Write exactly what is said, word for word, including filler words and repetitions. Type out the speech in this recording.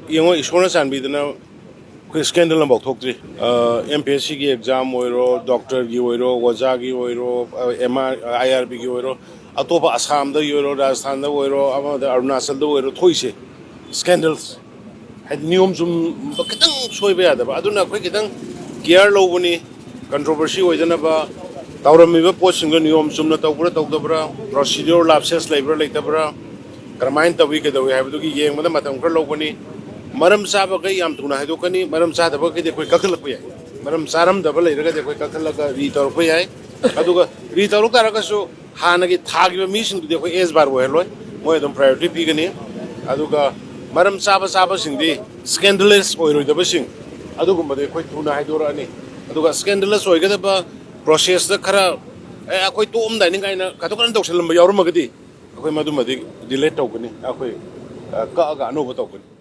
ꯌꯦꯡꯉꯣ, ꯏꯁꯣꯔꯅ ꯆꯥꯟꯕꯤꯗꯅ ꯑꯩꯈꯣꯏ ꯁ꯭ꯀꯦꯟꯗꯜ ꯑꯃꯐꯥꯎ ꯊꯣꯛꯇ꯭ꯔꯤ꯫ ꯑꯦꯝ ꯄꯤ ꯑꯦꯁ ꯁꯤꯒꯤ ꯑꯦꯛꯖꯥꯝ ꯑꯣꯏꯔꯣ, ꯗꯣꯛꯇꯔꯒꯤ ꯑꯣꯏꯔꯣ, ꯑꯣꯖꯥꯒꯤ ꯑꯣꯏꯔꯣ, ꯑꯦꯝ ꯑꯥꯔ ꯑꯥꯏ ꯑꯥꯔ ꯕꯤꯒꯤ ꯑꯣꯏꯔꯣ, ꯑꯇꯣꯞꯄ ꯑꯁꯥꯝꯗꯒꯤ ꯑꯣꯏꯔꯣ, ꯔꯥꯖꯁꯊꯥꯟꯗ ꯑꯣꯏꯔꯣ, ꯑꯃꯗ ꯑꯔꯨꯅꯥꯆꯜꯗ ꯑꯣꯏꯔꯣ, ꯊꯣꯛꯏꯁꯦ ꯁ꯭ꯀꯦꯟꯗꯜꯁ, ꯍꯥꯏꯗꯤ ꯅꯤꯌꯣꯝ ꯆꯨꯝꯕ ꯈꯤꯇꯪ ꯁꯣꯏꯕ ꯌꯥꯗꯕ꯫ ꯑꯗꯨꯅ ꯑꯩꯈꯣꯏ ꯈꯤꯇꯪ ꯀꯤꯌꯥꯔ ꯂꯧꯕꯅꯤ꯫ ꯀꯟꯇ꯭ꯔꯣꯚꯔꯁꯤ ꯑꯣꯏꯗꯅꯕ, ꯇꯧꯔꯝꯃꯤꯕ ꯄꯣꯠꯁꯤꯡꯗꯣ ꯅꯤꯌꯣꯝ ꯆꯨꯝꯅ ꯇꯧꯕ꯭ꯔꯥ ꯇꯧꯗꯕ꯭ꯔꯥ, ꯄ꯭ꯔꯣꯁꯤꯗ꯭ꯌꯣꯔ ꯂꯥꯞꯁꯦꯁ ꯂꯩꯕ꯭ꯔꯥ ꯂꯩꯇꯕ꯭ꯔꯥ, ꯀꯔꯝꯍꯥꯏꯅ ꯇꯧꯏ ꯀꯩꯗꯧꯏ ꯍꯥꯏꯕꯗꯨꯒꯤ ꯌꯦꯡꯕꯗ ꯃꯇꯝ ꯈꯔ ꯂꯧꯒꯅꯤ꯫ ꯃꯔꯝ ꯆꯥꯕꯈꯩ ꯌꯥꯝ ꯊꯨꯅ ꯍꯥꯏꯗꯣꯛꯀꯅꯤ, ꯃꯔꯝ ꯆꯥꯗꯕꯈꯩꯗꯤ ꯑꯩꯈꯣꯏ ꯀꯛꯊꯠꯂꯛꯄ ꯌꯥꯏ꯫ ꯃꯔꯝ ꯆꯥꯔꯝꯗꯕ ꯂꯩꯔꯒꯗꯤ ꯑꯩꯈꯣꯏ ꯀꯛꯊꯠꯂꯒ ꯔꯤ ꯇꯧꯔꯛꯄ ꯌꯥꯏ꯫ ꯑꯗꯨꯒ ꯔꯤ ꯇꯧꯔꯛ ꯇꯥꯔꯒꯁꯨ ꯍꯥꯟꯅꯒꯤ ꯊꯥꯈꯤꯕ ꯃꯤꯁꯤꯡꯗꯨꯗꯤ ꯑꯩꯈꯣꯏ ꯑꯦꯁ ꯕꯥꯔ ꯑꯣꯏꯍꯜꯂꯣꯏ, ꯃꯣꯏ ꯑꯗꯨꯝ ꯄ꯭ꯔꯥꯏꯌꯣꯔꯤꯇꯤ ꯄꯤꯒꯅꯤ꯫ ꯑꯗꯨꯒ ꯃꯔꯝ ꯆꯥꯕ ꯆꯥꯕꯁꯤꯡꯗꯤ, ꯁ꯭ꯀꯦꯟꯗꯂꯁ ꯑꯣꯏꯔꯣꯏꯗꯕꯁꯤꯡ, ꯑꯗꯨꯒꯨꯝꯕꯗꯤ ꯑꯩꯈꯣꯏ ꯊꯨꯅ ꯍꯥꯏꯗꯣꯔꯛꯑꯅꯤ꯫ ꯑꯗꯨꯒ ꯁ꯭ꯀꯦꯟꯗꯂꯁ ꯑꯣꯏꯒꯗꯕ ꯄ꯭ꯔꯣꯁꯦꯁꯇ ꯈꯔ, "ꯑꯦ, ꯑꯩꯈꯣꯏ ꯇꯣꯛꯑꯝꯗꯥꯏꯅꯤ" ꯀꯥꯏꯅ ꯀꯥꯊꯣꯛ ꯀꯥꯔꯟ ꯇꯧꯁꯜꯂꯝꯕ ꯌꯥꯎꯔꯝꯃꯒꯗꯤ, ꯑꯩꯈꯣꯏ ꯃꯗꯨꯃꯗꯤ ꯗꯤꯂꯦꯠ ꯇꯧꯒꯅꯤ, ꯑꯩꯈꯣꯏ, ꯑ, ꯀꯛꯑꯒ ꯑꯅꯧꯕ ꯇꯧꯒꯅꯤ꯫